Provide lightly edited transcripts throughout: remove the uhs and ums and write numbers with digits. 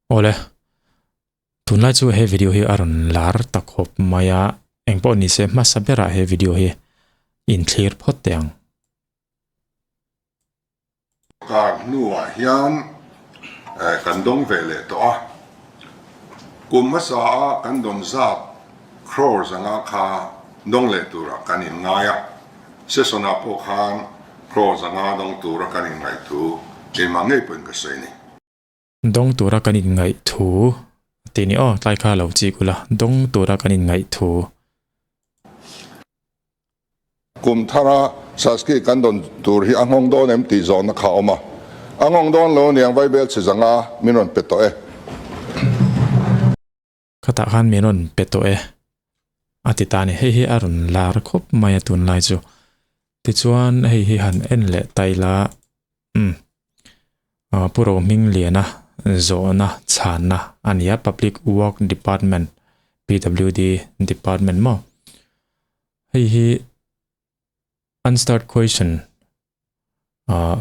Awle, tunlai chu he video hi a rawn lar ta khawp mai a, engpawh ni se hmasa berah he video hi inthlir phawt teh ang. Kar hnuah hian kan dawng ve leh tawh a, kum hmasa a kan dawn zat crore zanga kha dawng leh turah kan inngai a, session ah pawh khan crore zanga dawng tura kan inngaih thu keimah ngei pawhin ka sawi a ni. Dawng tura kan inngaih thu a ti ni aw, tlai kha lo chik ula, dawng tura kan inngaih thu. Kum thara Saski kan dawn tur hi a nghawng dawn em tih zawhna kha a awm a, a nghawng dawn lo aniang Vaibel chhe zanga min rawn pe tawh e. Khatah khan min rawn pe tawh e a ti ta a ni, hei hi a rawn lar khawp mai a tunlai chu. Tichuan hei hi han en leh ta ila umm Pu Rohmingliana zawhna chhanna a ni a, Public Work Department, PWD Department maw? Hei hi Unstarred question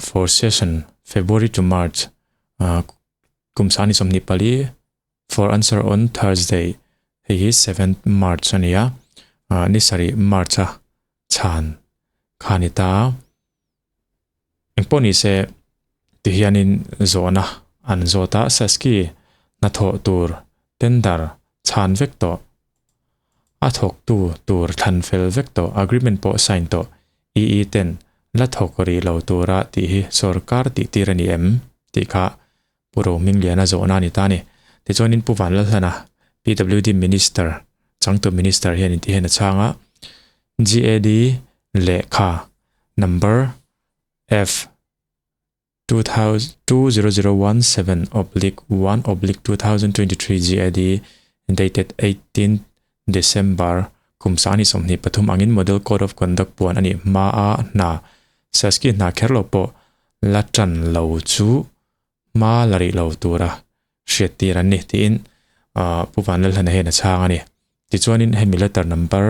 for session February to March kum sani 24 for answer on Thursday hei hi 7th March a ni a, ni sarih March a chhan kha a ni ta. Engpawh ni se tihianin zawhna an zawt a, Saski hnathawh tur tender chhan vek tawh, a thawktu tur thlan fel vek tawh, agreement pawh sign tawh, EE ten la thawk rih lo tura tih hi sorkar tih tir a ni em? tih kha Pu Rohmingliana zawhna a ni ta a ni. Tichuanin Pu Vanlalhlana, PWD Minister, changtu Minister hian inti hian a chhang a, GAD lehkha number F 20017/1/2023 GAD dated 18 December kum 2023 angin Model Code of Conduct puan a nih hma a hna Saski hna kher lo pawh la tan lo chu hma la rih lo tura hriat tir an ni tiin Pu Vanlalhlana hian a chhang a ni. Tichuanin hemi letter number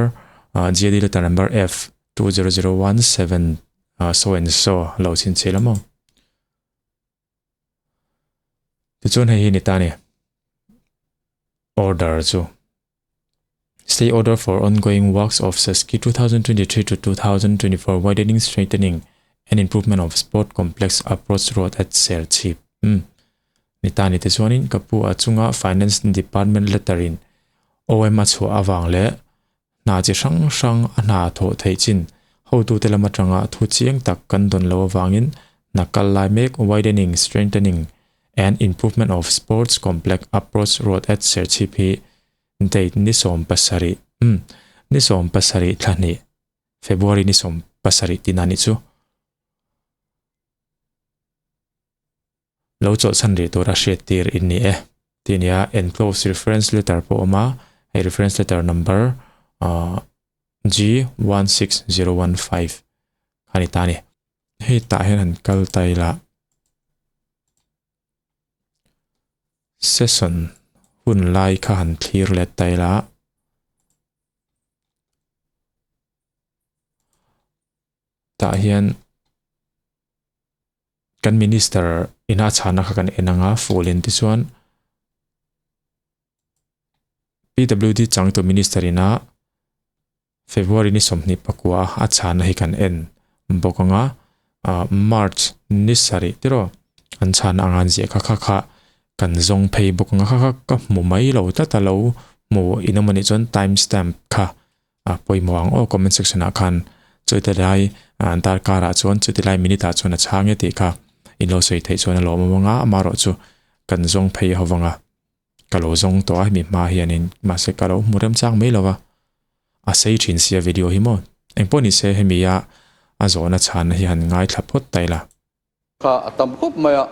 GAD letter number F20017 so and so lo chhinchhiah la maw? Tichuan hei hi ni ta a ni. Order chu Stay order for ongoing works of Saski 2023 to 2024 widening, strengthening and improvement of sport complex approach road at Serchhip. Um. Ni ta ni tichuanin ka pu a chunga Finance Department letter in OM a chhuah avang leh hna chi hrang hrang a hna thawh theih chin hotute lam atanga thu chiang tak kan dawn loh avangin hna kal lai mek widening, strengthening and improvement of sports complex approach road at Serchhip hi date ni 17 umm ni 17 thla hnih February ni 17 tina nih chu Lo chawlhchhan rih tura hriat tir in ni e. Tih nia enclose reference letter pawh a awm a, hei reference letter number G16015 kha ni ta a ni. Hei tah hian han kal ta ila session hun lai kha han thlir let ta ila. Tah hian kan minister ina a chhana kha kan en anga full in tichuan PWD changtu minister ina February ni 29 a chhana hi kan en bawk anga March ni sarih tiraw an chhana anga an ziah kha kha kha kan zawng phei bawk anga kha kha ka hmu mai lo tlat a lo hmu in awm anih chuan time stamp kha a pawimawh ang aw comment section ah khan chuti lai an darkar ah chuan chuti lai minute ah chuan a chhang e tih kha in lo sawi theih chuan a lawm awm ang a amaherawh chu kan zawng phei ho vang a ka lo zawng tawh a hemi hma hianin mahse ka lo hmu remchang mai lo va a sei thin sia video hi maw engpawh ni se hemi a a zawhna chhanna hi han ngaithla phawt ta ila. Kha a tam khawp mai a,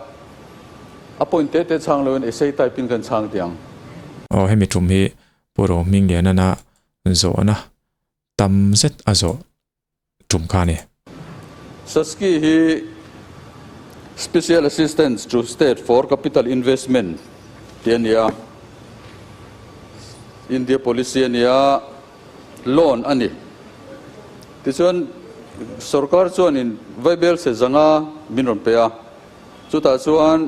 a point te te chhang loin essay type in kan chhang tih ang. Aw hemi tum hi Pu Rohminglianana zawhna tam zet a zawh tum kha a ni. Saski hi Special Assistance to State for Capital Investment tih a ni a, India policy a ni a, loan a ni. Tichuan, sorkar chuanin vaibel se zanga min rawn pe a, chutah chuan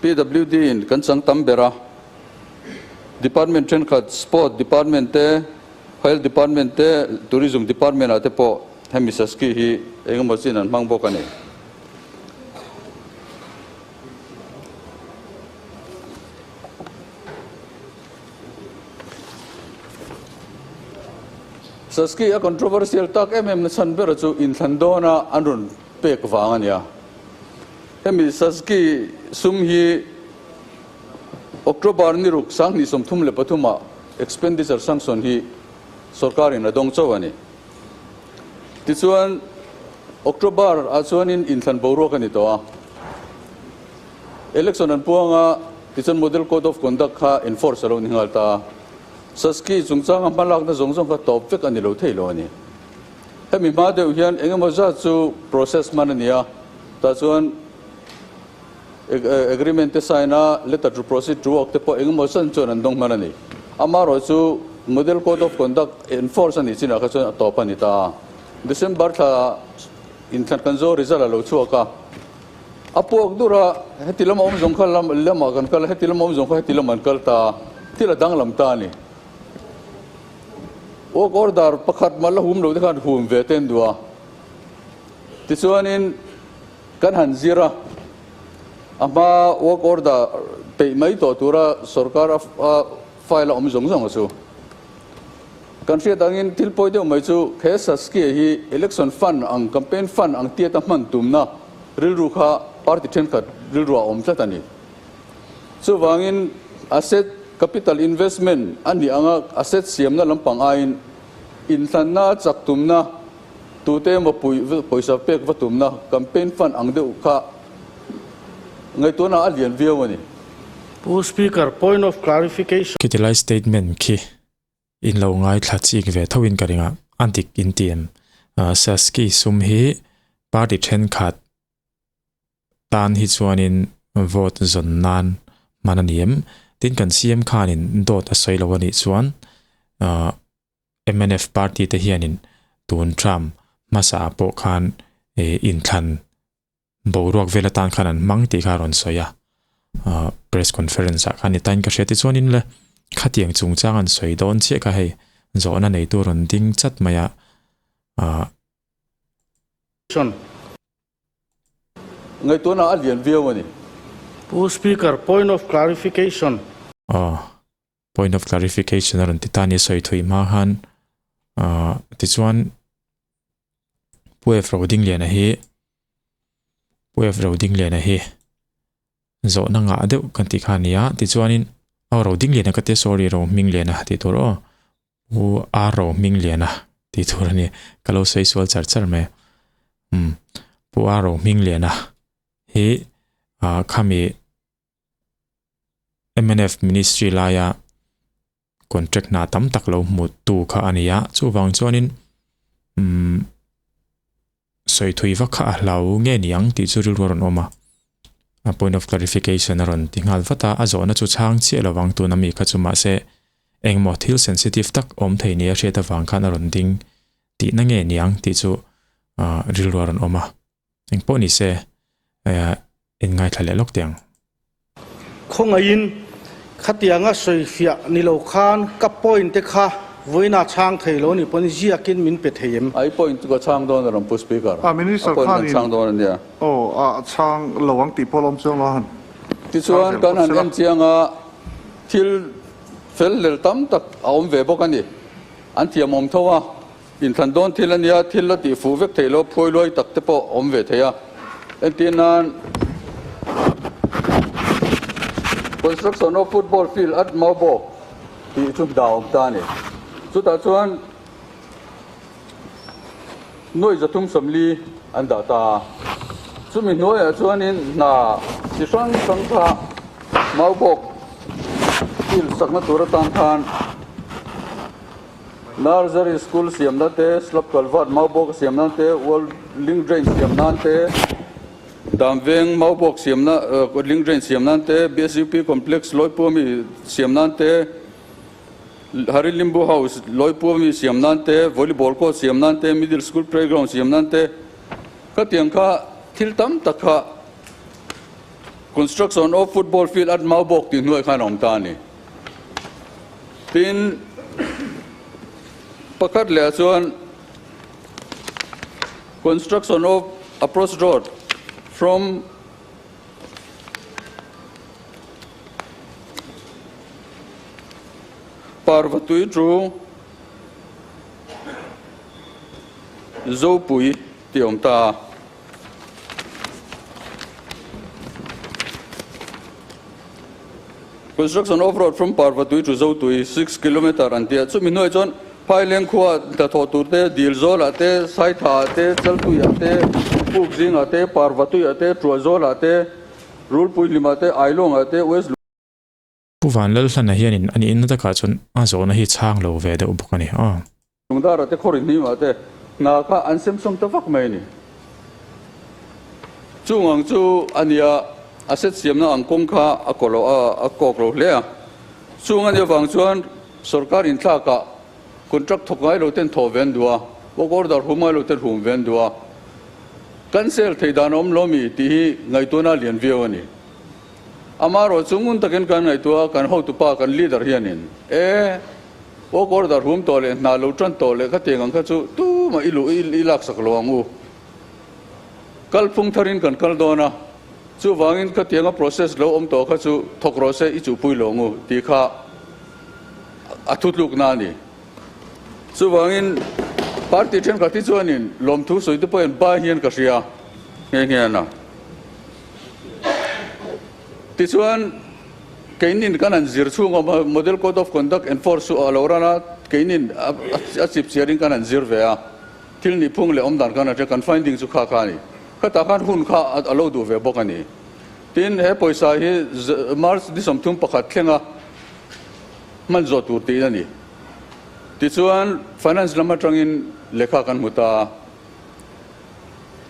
PWD in kan chang tam ber a, Department thenkhat Sport Department te, Health Department te, Tourism Department ah te pawh hemi Saski hi engemaw chin an hmang bawk a ni. Saski a controversial tak em em na chhan ber chu inthlan dawna an rawn pek vang a nia. Hemi Saski sum hi October ni ruk 2033 ah expenditure sanction hi sorkarin a dawng chauh a ni. Tichuan October ah chuanin inthlan boruak a ni tawh a. Election an puang a, tichuan Model Code of Conduct kha enforce a lo ni nghal ta a. Saski chungchanga hmalakna zawng zawng kha tawp vek a ni lo thei lo a ni. Hemi hma deuh hian eng emaw zat chu process hman a ni a, tah chuan agreement te sign a, letter to proceed to work te pawh eng emaw zan chuan an dawng hman a ni. Amaherawh chu Model Code of Conduct enforce a nih chinah kha chuan a tawp a ni ta a. December thla inthlan kan zo result a lo chhuak a, a puak dur a, heti lama awm zawng kha lamah kan kal a, heti lama awm zawng kha heti lamah an kal ta a, thil a danglam ta a ni. Work order pakhat mah la hum lo te khan hum ve te an duh a. Tichuanin kan han zir a, a hma work order peih mai tawh tura sorkar a file a awm zawng zawng a chu. Kan hriat angin thil pawi deuh mai chu he Saskia hi election fund ang campaign fund ang tiata hman tumna rilru kha party thenkhat rilru ah a awm tlat a ni. Chuvangin asset capital investment a nih anga asset siamna lampang aiin inhlanna chak tumna, tute emaw puih pawisa pek va tumna campaign fund ang deuh kha ngaihtuahna a lian viau a ni. Pu Speaker, point of clarification. Khitilai statement khi in lo ngaithla chik ve tho in ka ring a, a dik in ti em? Saski sum hi party thenkhat tan hi chuanin vote zawn nan hman a ni em? Tin kan CM khanin dawt a sawi lo a nih chuan ahh mnf party te hianin tun term hmasa ah pawh khan ih inthlan boruak vel atan khan an hmang tih kha a rawn sawi a ahh press conference ah khan ni tain ka hria tichuanin le khatiang chungchang an sawi dawn chiah kha hei zawhna neitu a rawn ding chat mai a ahh. Ngaihtuahna a lian viau a ni. Pu Speaker, point of clarification. Aw, point of clarification a rawn ti ta a ni, sawi thui hma khan ah tichuan Pu F Rodingliana hi Pu F Rodingliana hi zawhna ngah deuh kan tih kha a ni a, tichuanin aw Rodingliana ka tia sorry Rohmingliana tih tur aw. U Aro Hmingliana tih tur a ni. Ka lo sawi sual char char mai. Umm Pu Aro Hmingliana hi ah khami mnf ministry laia contract hna tam tak lo hmu tu kha a ni a. Chuvang chuanin umm sawi thui vak kha a hlau nge ni ang tih chu rilru a rawn awm a. A point of clarification a rawn ti nghal vat a, a zawhna chu chhang chiah lo vang tuna mi kha chu mahse engmaw thil sensitive tak awm thei nia hriat avang khan a rawn ding tihna nge ni ang tih chu rilru a rawn awm a. Engpawh ni se inngaithla leh lawk teh ang. Khawngaihin khatianga sawifiah ni lo khan ka point te kha vawiina chhang thei lo ni pawn ziakin min pe thei em? Ai point chu ka chhang dawn a rawn Pu Speaker. A Minister A point kan khanin chhang dawn a nia. Aw a chhang lo ang tih pawh a lawm chuang lo a han chhang Tichuan zel kan phawt han sela. en chiang a, thil fel hlel tam tak a awm ve bawk a ni. An thiamawm tho a, inthlan dawn thil a nia, thil la tih fuh vek theih lo phuai luai tak te pawh a awm ve thei a. Entir nan, Construction of football field at Maubawk tih chu dah awm ta a ni. Chutah chuan nuai 340 an dah ta a. Chumi hnuaiah chuanin hna chi hrang hrang kha Maubawk field sakna tur atan khan, Nursery School siam nan te, Slab Culvert Maubawk siam nan te, Wall Link Drain siam nan te, Damveng Maubawk siam na Link Drain siam nan te, BSUP Complex Lawipuami siam nan te, Harilimbu House Lawipuami siam nan te, Volleyball Court siam nan te, Middle School Playground siam nan te, khatiang kha thil tam tak kha. Construction of football field at Maubawk tih hnuaiah khan a awm ta a ni. Tin, pakhat lehah chuan Construction of approach road from Parvatui to Zopui tih a awm ta a. Construction of road from Parvatui to Zotui, 6 kilometre an ti a, chumi hnuaiah chuan Phaileng khua hnathawh tur te, Dilzawlah te, Saithaah te, Chaltuiah te, Pukzingah te, Parvatuiah te, Tuahzawlah te, Rulpuihlimah te, Ailawngah te, West Pu Vanlalhlana hianin a nihna takah chuan a zawhna hi chhang lo ve deuh bawk a ni. Aw. Lungdara te khawrin hnimah te hna kha an semsawm ta vak mai a ni. Chung ang chu a nia, a set siamna ang kawng kha a kaw lo a, a kawk lo hle a. Chung a nih avang chuan sorkar inthlakah contract thawk ngai lo ten thawh ve an duh a, work order hum ngai lo ten hum ve an duh a. Cancel theih dan a awm lo mi tih hi ngaihtuahna a lian viau a ni. Amaherawh chu ngun takin kan ngaihtuah a, kan hotupa, kan leader hianin e, work order hum tawh leh hna lo tan tawh leh khatiang ang kha chu tumah i luh i laksak lo ang u. Kalphung tharin kan kal dawn a, chuvangin khatianga process lo awm tawh kha chu thawk rawh se i chuhpui lo ang u tih kha a thutlukna a ni. Chuvangin party thenkhat hi chuanin lawmthu sawi te pawhin ba hian ka hria nghe nghe a. Tichuan keinin kan han zir chhung a, Model Code of Conduct enforce chu a lo ran a, keinin a chip chiarin kan han zir ve a, thil nihphung leh awmdan kan han hria, kan finding chu kha kha a ni. Khatah khan hun kha a lo duh ve bawk a ni. Tin, he pawisa hi March ni 31 thlenga hman zawh tur tiin a ni. Tichuan, Finance lam atangin lehkha kan hmu ta a.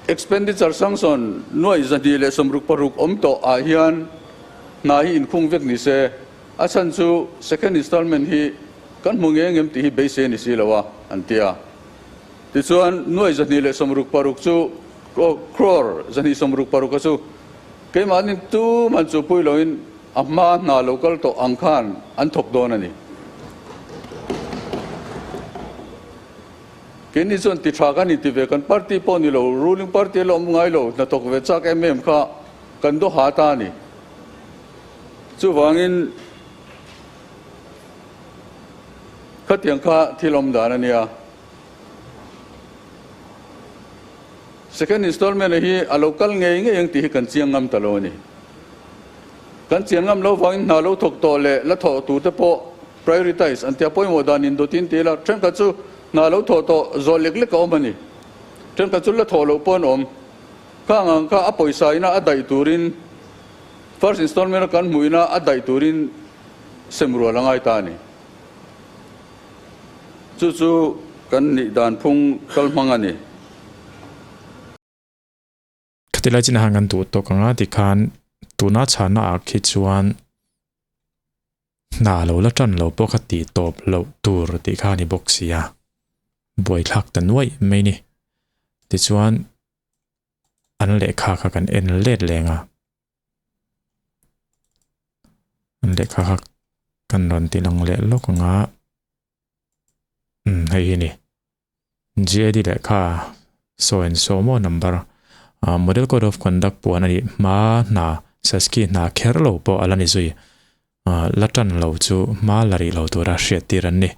Expenditure sanction nuaih 266 awm tawh ah hian hna hi inkhung vek ni se, a chhan chu second installment hi kan hmu nge ngem tih hi beisei a ni si lo a, an ti a. Tichuan, nuaih 266 chu crore 266 a chu keimahni tumah chupui loin A hma hna lo kal tawh ang khan an thawk dawn a ni. Keini chuan ti tha kan inti ve, kan party pawh ni lo, ruling party a la awm ngai lo, hnathawk ve chak em em kha kan do ha ta a ni. Chuvangin khatiang kha thil awm dan a nia. Second installment hi a lo kal ngei ngei ang tih hi kan chiang ngam ta lo a ni. Kan chian ngam lo vangin hna lo thawk tawh leh la thawh tur te pawh prioritize an tia pawimawh dan in dawt in ti ila thenkhat chu hna lo thawh tawh zawh lek lek a awm a ni. Thenkhat chu la thawh loh pawh an awm. Khang ang kha a pawisa ina a daih turin first installment a kan hmuh ina a daih turin sem rual a ngai ta a ni. Chu chu kan nih dan phung kal hmang a ni. Khatilai chin a han kan duh tawk ang a tikhan tuna chhana ah khi chuan hna lo la tan lo pawh kha tih tawp loh tur tih kha a ni bawk si a, buaithlak ta nuaih mai ni. Tichuan an lehkha kha kan en let leng a, an lehkha kha kan rawn ti lang leh lawk ang a, umm hei hi a ni. GAD lehkha saw and saw maw number ah model code of conduct puan a nih hma hna Saski hna kher lo pawh a la ni zui ah la tan lo chu hma la rih lo tura hriat tir an ni.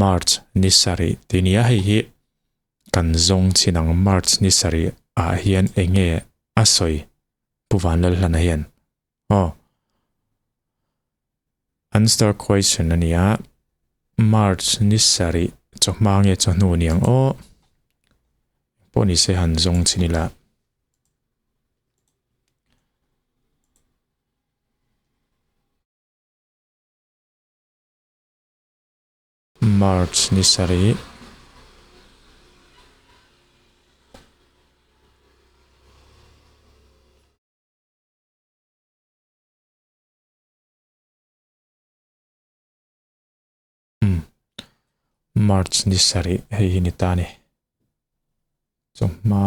March ni sarih tih nia hei hi kan zawng chin ang March ni sarih ah hian eng nge a sawi Pu Vanlalhlana hian aw. Answer question a ni a, March ni sarih chawhma nge chawhnu ni ang aw? Pawh ni se han zawng chin ila. March ni sarih. Umm March ni sarih hei hi ni ta ni. Chawhma.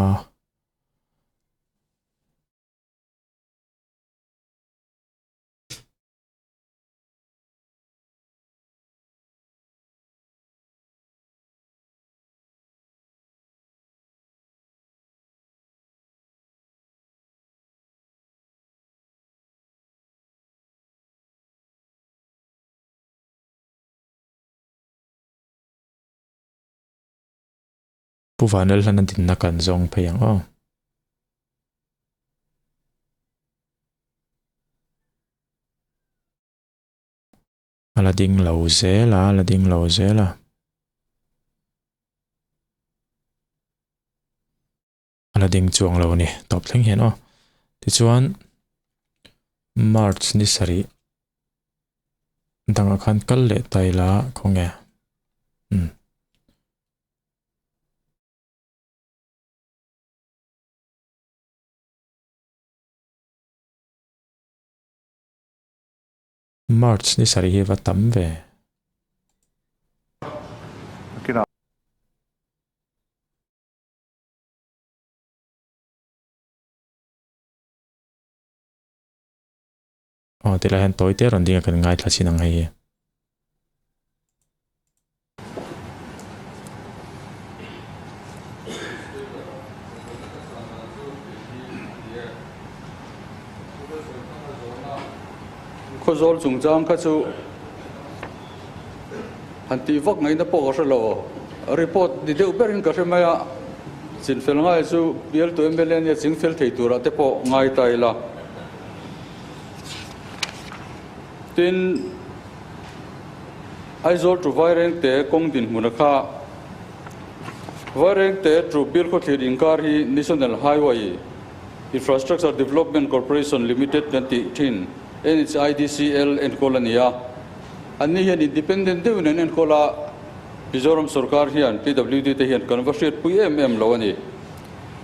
Pu Vanlalhlana dinna kan zawng phei ang aw. A la ding lo zel a, a la ding lo zel a. A la ding chuang lo a ni, tawp thleng hian aw. Tichuan, March ni sarih dangah khan kal leh ta ila khawnge. Umm. March ni sarih hi va tam ve. Aw tilai hian tawi te rawn ding a kan ngaithla chin ang hei hi. Khawzawl chungchang kha chu han tih vak ngaihna pawh ka hre lo. Report ni deuh berin ka hre mai a, chinfel ngai chu bialtu mla nia chingfel thei turah te pawh ngai ta ila. Tin, Aizawl to Vairengte kawng dinhmuna kha Vairengte to Bilkhawthlir inkar hi National Highway Infrastructure Development Corporation Limited kan tih thin NHIDCL enkawl a ni a. Anni hian independent deuhin an enkawl a, Mizoram sorkar hian PWD te hian kan va hriatpui em em lo a ni.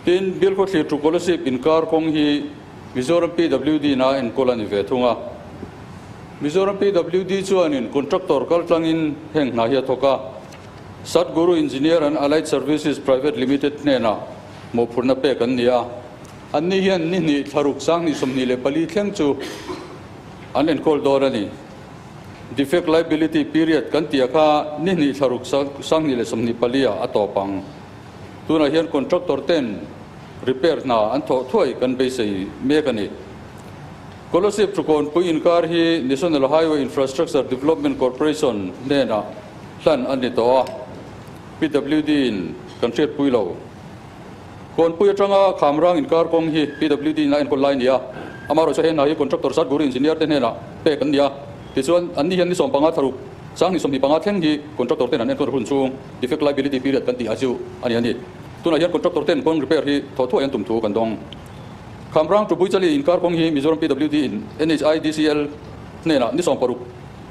Tin, Bilkhawthlir to Kolasib inkar kawng hi Mizoram PWD na enkawl a ni ve thung a. Mizoram PWD chuanin contractor kaltlangin heng hna hi a thawk a. Satguru Engineer and Allied Services Private Limited hnenah mawhphurhna pek an ni a. Anni hian ni hnih thlaruk 2024 thleng chu an enkawl dawn a ni. Defect liability period kan tih kha ni hnih thlaruk 2024 ah a tawp ang. Tunah hian contractor ten repair hna an thawh thuai kan beisei mek a ni. Kolasib Thukawnpui inkar hi National Highway Infrastructure Development Corporation hnenah hlan a ni tawh a, PWD in kan hriatpui lo. Kawnpui atanga Khamrang inkar kawng hi PWD in a enkawl lai a ni a, amaherawhchu he hna hi contractor Satguru Engineer te hnenah pek an ni a, tichuan anni hian ni 15 thlaruk 2025 thleng hi contractor ten an enkawl hun chhung defect liability period kan tih a chu a ni a ni. Tunah hian contractor ten kawng repair hi thawh thuai an tum thu kan dawng. Khamrang Tupui Chali inkar kawng hi Mizoram PWD in NHIDCL hnenah ni 16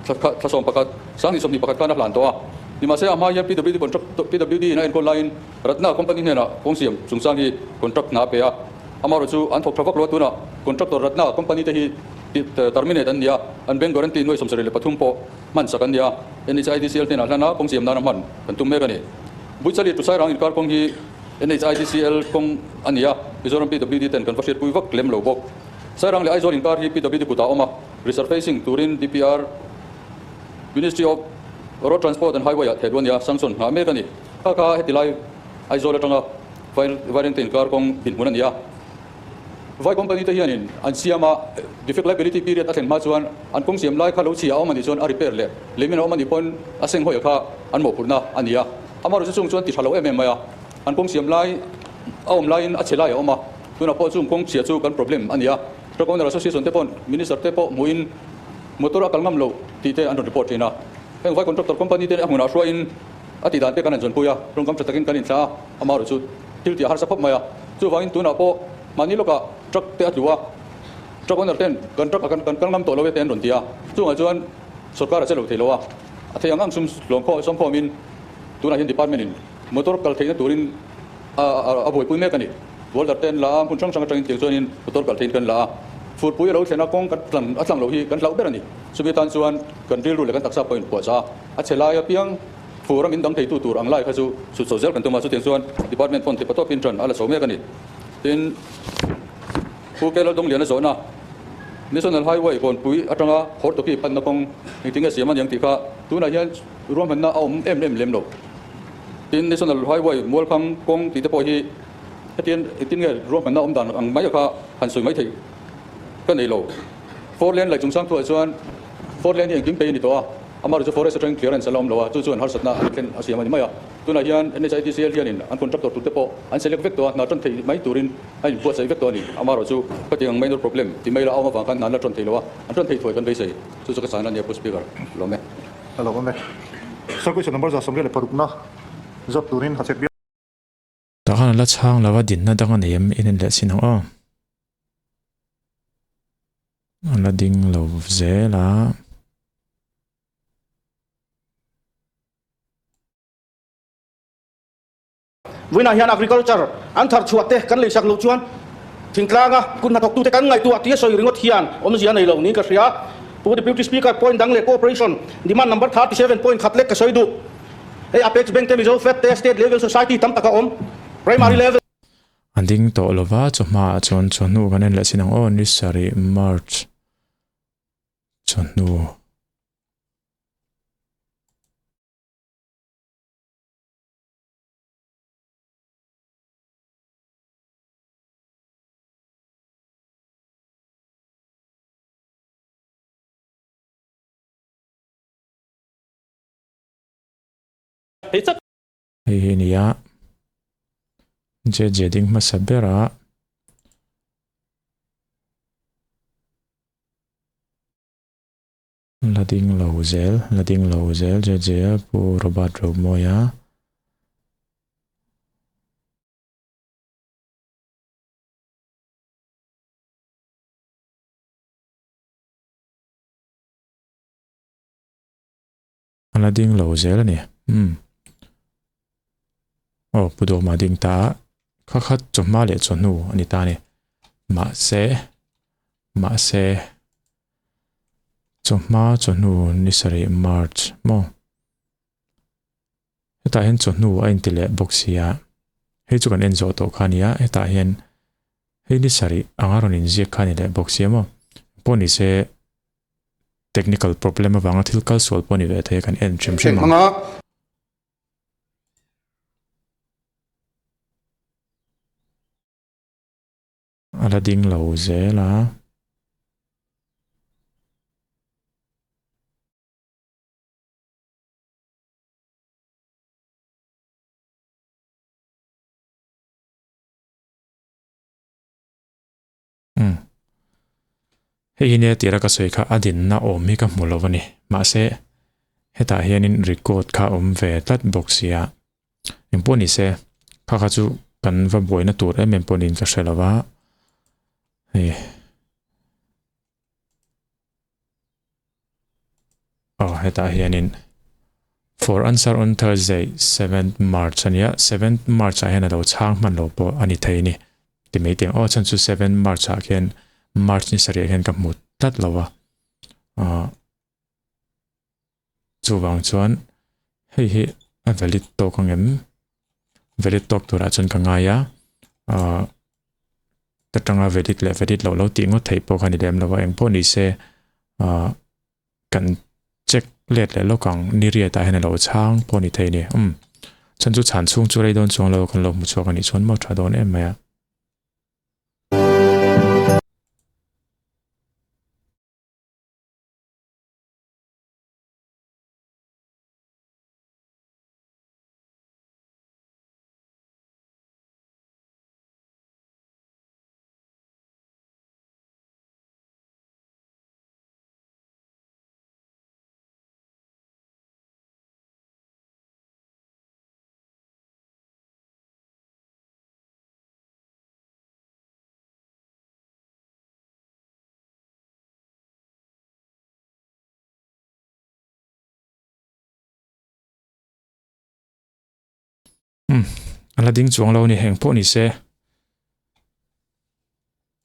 thla 11 2021 khan a hlan tawh a. Nimahse a hma hian PWD contract PWD in a enkawl laiin Ratna company hnenah kawng siam chungchang hi contract hna a pe a. Amaherawhchu chu an thawk tha vak lo a tunah contractor Ratna company te hi terminate an ni a, an bank guarantee nuai 73 pawh hman sak an ni a. NHIDCL hnenah hlan a kawng siam nan a hman kan tum mek a ni. Buichali Tusairang inkar kawng hi NHIDCL kawng a ni a, Mizoram PWD ten kan va hriatpui vak lem lo bawk. Sairang leh Aizawl inkar hi PWD kutah a awm a, resurfacing turin DPR, Ministry of Road Transport and Highway ah thehluh a ni a, sanction nghah mek a ni. Kha kha heti lai Aizawl atanga Vairengte inkar kawng dinhmun a ni a. Vai company te hianin an siam a, defect liability period a thlen hma chuan an kawng siam lai kha lo chhia a awm a nih chuan a repair leh leimin a awm a nih pawn a senghawi kha an mawhphurhna a ni a. Amaherawhchu chung chuan ti tha lo em em mai a, an kawng siam lai a awm laiin a chhe lai a awm a, tunah pawh chung kawng chhia chu kan problem a ni a. Truck Owner Association te paw'n Minister te pawh hmuhin motor a kal ngam lo tih te an rawn report thin a. Heng vai contractor company te a hmunah hruaiin a tih dan te kan han zawnpui a, rawngkam tha takin kan inthlah a, amaherawhchu thil tih a harsa khawp mai a. Chuvangin tunah pawh mahni lawkah truck te a tlu a, truck owner ten kan truck ah kan kal ngam tawh lo e te an rawn ti a, chungah chuan sorkar a che lo thei lo a, a thei ang ang sum hlawm khawh sawm khawmin tunah hian department in motor kal theihna turin a buaipui mek a ni. Welder te an la a, hmun hrang hrang atangin tiang chuanin motor kal theihin kan la a, furpui a lo thlen a, kawng kan tlang a tlang loh hi kan hlauh ber a ni. Chumi atan chuan kan rilru leh kan taksa pawh inpuahchah a, a chhe lai apiang Fur a min dang theitu tur ang lai kha chu sut chho zel kan tum a, chutiang chuan department pawn theih patawpin ṭan a la chho mek a ni. Tin, Pu K Laldawng-Liana zawhna, National Highway Kawnpui aṭanga Hortoki panna kawng engtin nge siam a niang tih kha tunah hian ruahmanna a awm em em lem lo. Tin, National Highway Mualkhang kawng tih te pawh hi hetiang engtin nge ruahmanna awm dan ang mai a kha han sawi mai theih ka nei lo. Four lane laih chungchang thuah chuan four lane hi engkim pei a ni tawh a. Amaherawhchu forest atangin clearance a la awm lo a, chu chuan harsatna a thlen a siam a ni mai a. Tunah hian NHIDCL hianin an contractor turte pawh an select vek tawh a, hna tan thei mai turin a inbuatsaih vek tawh a ni. Amaherawh chu khatiang ang minor problem ti mai la a awm avang khan hna an la tan thei lo a, an tan thei thuai kan beisei. Chu chu ka chhan a nia Pu Speaker. Lawm e. A lo awm e. Sir, question number 126 na zawt turin Hachhek bial. Tah khan a la chhang lo a, dinna dang a nei em in en leh chin ang aw. A la ding lo zel a. Vawiinah hian agriculture an thar chhuah te kan leisak loh chuan thingtlanga kut hnathawktute kan ngaihtuah tih a sawi ringawt hian awmzia a nei lo niin ka hria. Pu Deputy Speaker, point dang leh cooperation demand number 37 point khat lek ka sawi duh. Hei Apex Bank te Mizo Fed te State level society tam tak a awm. Primary level. A ding tawh lova chawhma ah chuan chawhnu kan en leh sin ang aw ni sarih March chawhnu. Hei hi nia JJ ding hmasa berah la ding lo zel la ding lo zel JJ a Pu Robert Romawia. A la ding lo zel a ni. Umm. Aw, Pu Dawma ding ta a, kha kha chawhma leh chawhnu a ni ta a ni. Mahse, mahse, chawhma chawhnu ni sarih March maw? Hetah hian chawhnu a inti leh bawk si a, hei chu kan en zawh tawh kha a ni a, hetah hian hei ni sarih anga rawn inziak kha a ni leh bawk si a maw? Pawh ni se technical problem avanga thil kal sual pawh a ni ve thei a, kan en hrim hrim ang. A la ding lo zel a. Umm. Hei hi nia tira ka sawi kha a dinna awm hi ka hmu lo a ni. Mahse, hetah hianin record kha awm ve tlat bawk sia. Engpawh ni se, kha kha chu kan va buaina tur em em pawh niin ka hre lo va. Hei. Aw hetah hianin For answer on Thursday 7th March ania 7th March ah hian a lo chhang hman lo pawh a ni thei a ni ti mai teng aw chhan chu 7 March ah khian March ni sarih ah hian ka hmu tlat lo a ah chuvang chuan hei hi a valid tawk ang em valid tawk turah chuan ka ngai a ah ta tanga valid leh valid loh lo tih ngawt theih pawh kha ni lem lo a engpawh ni se ah kan check let leh lawk ang ni riat ah hian a lo chhang pawh ni thei a ni umm chhan chu chhan chhung chu rei dawn chuang lo kan lo hmu chhuak a nih chuan maw tha dawn em mai a. Umm, a la ding chuang lo a ni, eng pawh ni se.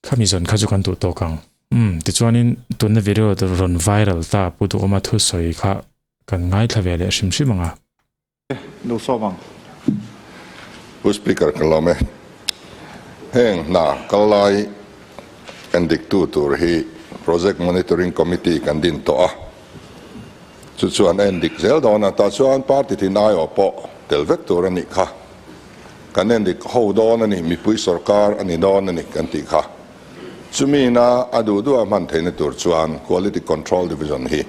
Khami zawn kha chu kan duh tawk ang. Umm, tichuanin tunna video rawn viral ta Pu Duhawma thusawi kha kan ngaithla ve leh hrim hrim ang a. Lo sawm ang. Pu Speaker ka lawm e. Heng hna kal lai en diktu tur hi Project Monitoring Committee kan din tawh a. Chu chuan a en dik zel dawn a, tah chuan party tin aiawh pawh tel vek tur a nih kha. Kan en dik ho dawn a ni, mipui sorkar a ni dawn a ni kan tih kha. Chumi ina a duh duh a hman theihna tur chuan Quality Control Division hi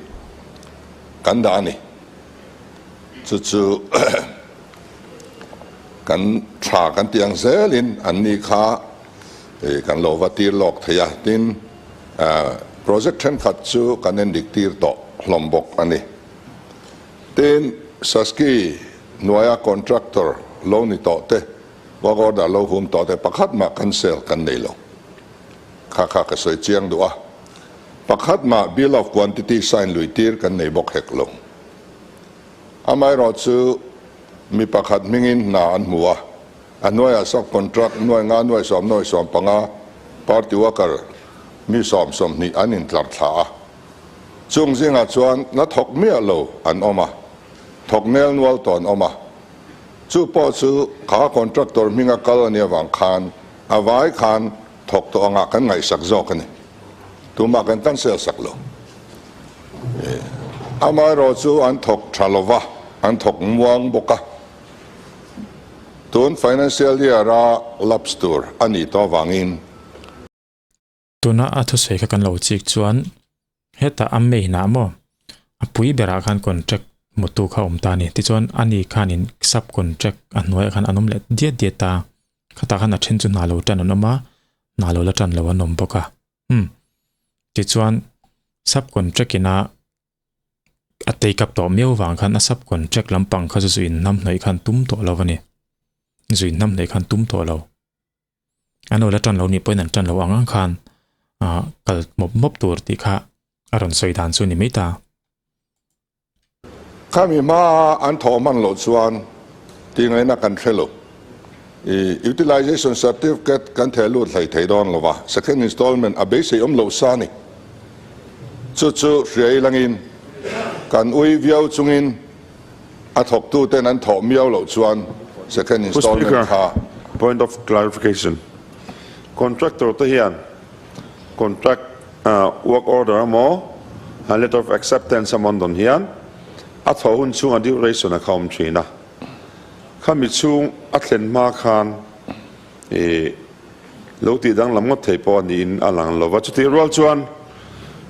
kan dah a ni. Chu chu. Kan tha kan tih ang zelin an ni kha kan lo va tir lawk thei a, tin project thenkhat chu kan endik tir tawh hlawm bawk a ni. Tin, Saski hnuaia contractor lo ni tawh te, work order lo hum tawh te pakhat mah cancel kan nei lo. Kha kha ka sawi chiang duh a, pakhat mah bill of quantity sign lui tir kan nei bawk hek lo. Amaherawhchu mi pakhat hmingin hna an hmu a, a hnuaiah sub-contract nuai nga nuai sawm nuai sawm panga party worker mi sawm sawmhnih an intlar thla a. Chung zingah chuan la thawk miah lo an awm a, thawk nel nual tawh an awm a. Chu pawh chu kha contractor hminga kal a nih avang khan a vai khan thawk tawh angah kan ngaihsak zawk a ni. Tumah kan cancel sak lo. Amaherawh chu an thawk tha lo va, an thawk muang bawk a. Tun financial year a lapse tur a nih tawh avangin. Tuna a thusawi kha kan lo chik chuan hetah a main ah maw a pui berah khan contract hmutu kha a awm ta a ni. Tichuan ani khanin sub contract a hnuaiah khan an awm leh diat diat a, khatah khan a then chu hna lo tan an awm a, hna lo la tan lo an awm bawk a. Umm tichuan sub contract ina a take up tawh miau vang khan a sub contract lampang kha chu zu in hnam hnawih khan tum tawh lo a ni zu in hnam hnawih khan tum tawh lo an lo la tan lo nih pawhin an tan lo ang ang khan ah kal mawp mawp tur tih kha a rawn sawi dan chu a ni mai ta. Khami hmaa an thawh hman loh chuan tih ngaihna kan hre lo. I utilization certificate kan theh lut hlei thei dawn lo va, second installment a beisei awm loh sa ni. Chu chu hria ilangin kan ui viau chungin a thawktuten an thawh miau loh chuan second Pu installment Speaker, kha point of clarification. Contractor te hian contract Work order emaw letter of acceptance emaw an dawn hian a thawh hun chhunga duration a kha awm thin a, khami chhung a thlen hma khan ih lo tih danglam ngawt thei pawh a niin a lang lo va. Chutih rual chuan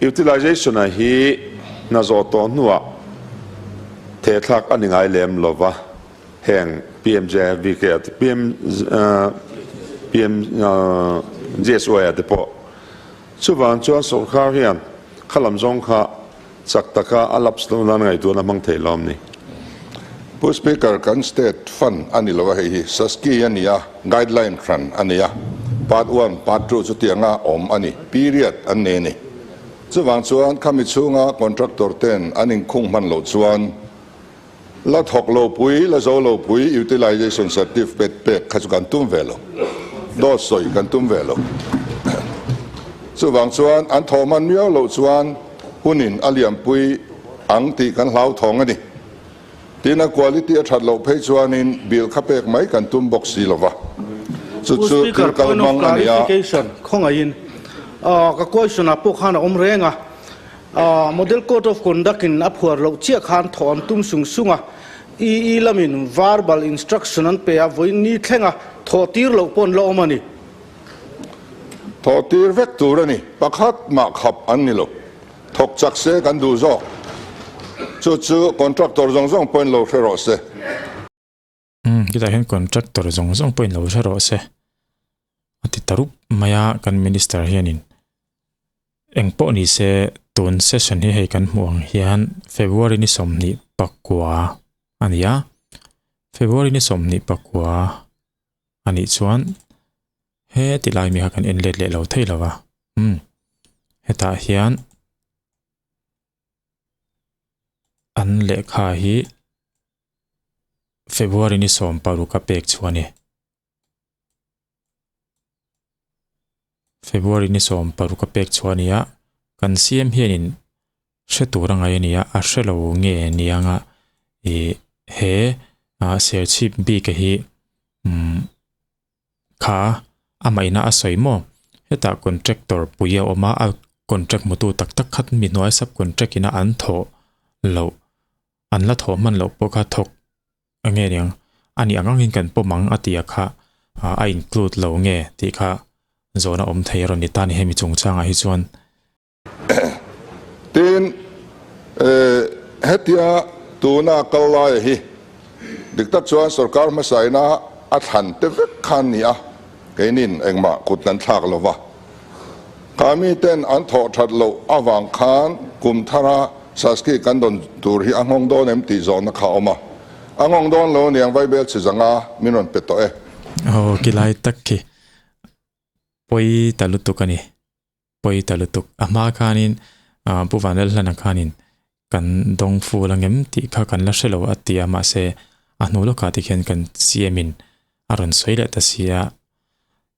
utilization a hi hna zawh tawh hnuah thehthlak a ni ngai lem lo va, heng PMJVK ah te PM PMJSY ah te pawh Chuvang chuan sawrkar hian kha lam zawng kha chak taka a lapse loh nan ngaihtuahna a hmang thei lawm ni. Pu Speaker, kan state fund a ni lo a, hei hi SASCI a ni a, guideline hran a ni a, part one, part two chutianga awm a ni, period an nei a ni. Chuvang chuan khami chhunga contractor ten an inkhung hman loh chuan La thawk lo pui, la zo lo pui utilization certificate pek kha chu kan tum ve lo. Dawt sawi kan tum ve lo. Chuvang chuan an thawh hman miau loh chuan hunin a liampui ang tih kan hlauthawng a ni. Tin a quality a that loh phei chuanin bill kha pek mai kan tum bawk si lo va. Chu Pu chu Speaker, thil kal point of hmang a ni a. clarification, khawngaihin ka question ah pawh khan a awm reng a. Model Code of Conduct in a phuar loh chiah khan thawh an tum sung sung a, EE lamin verbal instruction an pe a, vawiin ni thlenga thawh tir loh pawh an la awm a ni. Thawh tir vek tur a ni, pakhat mah khap an ni lo. Thawk chak se kan duh zawk. Chu chu contractor zawng zawng pawhin lo hre rawh se. Umm chutah hian contractor zawng zawng pawhin lo hre rawh se a ti ta rup mai a kan minister hianin eng pawh ni se tun session hi hei kan hmuh ang hian February ni 24 a ni a February ni 24 a nih chuan he ti lai mi kha kan en let leh lo thei lo va umm hetah hian an lehkha hi. February ni 16 a pek chu a ni. February ni 16 a pek chu a ni a, kan CM hianin hre tur a ngai a ni a, a hre lo nge ni anga ih he ah serchhip bik a hi umm kha amah ina a sawi maw hetah contractor pui a awm a, a contract hmutu tak tak khat mi hnuai sub contract ina an thawh loh. An la thawh hman loh pawh kha thawk a nge niang, a nih ang angin kan pawm ang a ti a kha a include lo nge tih kha zawhna awm thei a rawn ni ta ni hemi chungchangah hi chuan. Tin, hetia tuna kal laia hi dik tak chuan sorkar hmasaina. a thlan te vek kha an ni a, keinin engmah kut kan thlak lo va. Kha miten an thawh that loh avang khan kum thara Saski kan dawn tur hi a nghawng dawn em tih zawhna kha a awm a. A nghawng dawn lo aniang Vaibel chhe zanga min rawn pe tawh e. Aw kilai tak khi pawi ta lutuk a ni. Pawi ta lutuk. A hma khanin Pu Vanlalhlana khanin kan dawng ful angem tih kha kan la hre lo a ti a, mahse a hnu lawkah te khian kan CM in a rawn sawi leh ta si a.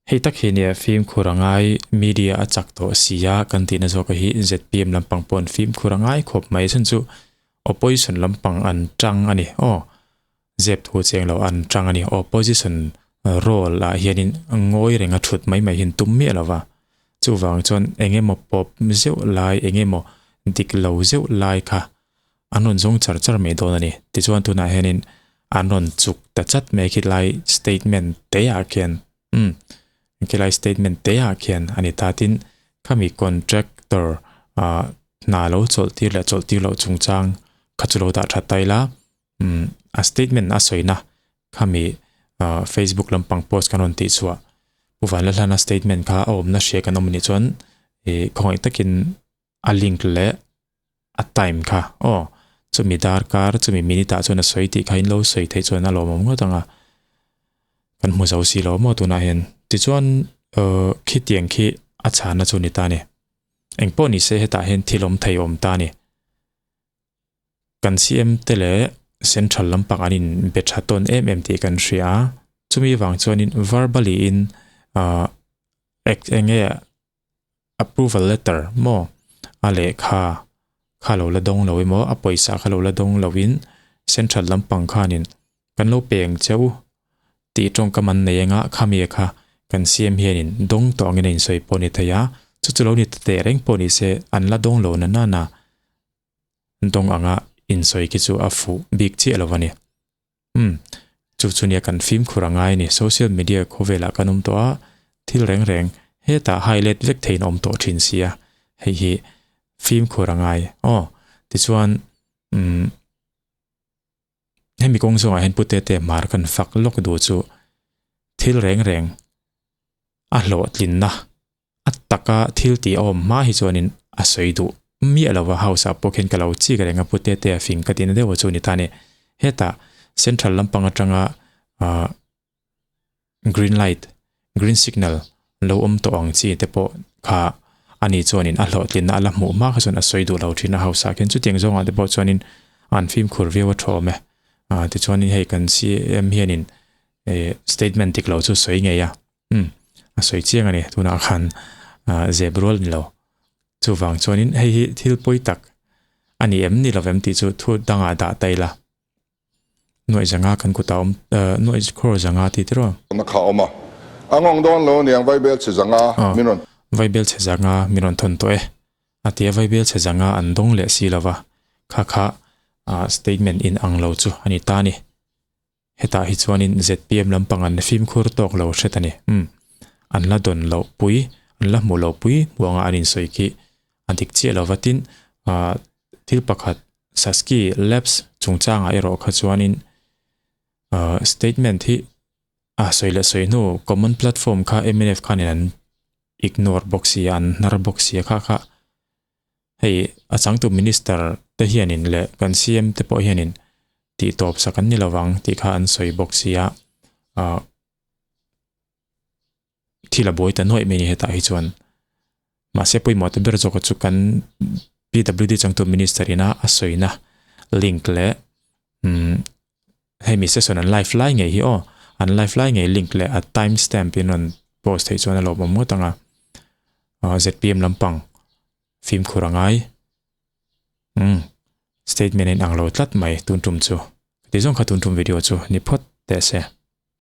Hei tak hi nia fimkhur a ngai media a chak tawh si a kan tihna zawk hi zpm lampang pawh an fimkhur a ngai khawp mai chhan chu opposition lampang an tang a ni aw zep thu cheng lo an tang a ni opposition role ah hianin ngawi reng a thut mai mai hi an tum miah lo va chuvang chuan eng emaw pawp zeuh lai eng emaw dik lo zeuh lai kha an rawn zawng char char mai dawn a ni. Tichuan tunah hianin an rawn chuk ta chat mai khilai statement te ah khian umm khilai statement te ah khian a ni ta tin khami contractor ah hna lo chawlh tir leh chawlh tir loh chungchang kha chu lo dah tha ta ila umm a statement a sawina khami ah facebook lampang post kan rawn tih chhuah Pu Vanlalhlana statement kha a awmna hria kan awm anih chuan ih khawngaih takin a link leh a time kha aw chumi darkar chumi minute ah chuan a sawi tih kha in lo sawi theih chuan a lawmawm ngawt ang a kan hmu zo si lo maw tunah hian tichuan uh khitiang khi a chhana chu ni ta ni engpawh ni se hetah hian thil awm thei awm ta ni kan CM te leh central lampang an in be tha tawn em em tih kan hria a chumi vang chuanin verbally in uh eng nge approval letter maw a lehkha kha lo la dawng lo emaw a pawisa kha lo la dawng lo in central lampang khanin kan lo peng cheu tih tawngkam an nei anga khami kha kan siam hianin dawng tawh angin a insawi pawh a ni thei a chu chu lo ni ta teh reng pawh ni se an la dawng lo na nana dawng anga insawi khi chu a fuh bik chiah lo a ni. Umm, chu chu nia kan fimkhur a ngai a ni. Social media khawvelah kan awm tawh a, thil reng reng hetah highlight vek theiin a awm tawh thin sia, hei hi fimkhur a ngai. Aw, tichuan umm hemi kawng zawngah hian Pu Tete Hmar kan fak lawk duh chu thil reng reng a hlawhtlinna A taka thil tih a awm hma hi chuanin a sawi duh miah lo va, house ah pawh khian ka lo chik reng a, Pu Tetea fing ka tihna deuh chu a ni ta a ni. Hetah central lampang atanga ah green light, green signal lo awm tawh ang chi te pawh kha a ni chuanin a hlawhtlinna a la hmuh hma kha chuan a sawi duh lo thin a house ah khian chutiang zawngah te pawh chuanin an fimkhur viau a thawm e. Ah tichuanin hei kan CM hianin eh statement dik lo chu sawi ngei a. Umm a sawi chiang a ni tunah khan ah zep rual ni lo chuvang chuanin hei hi thil pawi tak a ni em ni lovem tih chu thu dangah dah ta ila nuaih zanga kan kutah awm ah nuaih crore zanga tih tiraw. Na kha awm a a ngawng dawn lo aniang vaibel chhe zanga min rawn. Vaibel chhe zanga min rawn thawn tawh e a tia vaibel chhe zanga an dawng leh si lova kha kha ah statement in ang lo chu a ni ta a ni. Hetah hi chuanin zpm lampang an fimkhur tawk lo hret a ni. Umm. An la dawn loh pui, an la hmuh loh pui hmuh anga an insawi khi a dik chiah lo va. Tin, ah thil pakhat Saski Labs chungchangah erawh kha chuanin ah statement hi a sawi leh sawi hnu common platform kha mnf khanin an ignore bawk si a, an hnar bawk si a kha kha. Hei a changtu minister te hianin leh kan CM te pawh hianin tih tawp sak an ni lovang tih kha an sawi bawk sia ah thil a buai ta nuaih mai a ni hetah hi chuan mahse pawimawh te ber zawk chu kan PWD changtu minister ina a sawina link leh umm hemi session an live lai ngei hi aw an live lai ngei link leh a time stamp in rawn post theih chuan a lawmawm ngawt ang a ah zpm lampang fimkhur a ngai umm statement a inang lo tlat mai tun tum chu ti zawng kha tun tum video chu ni phawt teh se.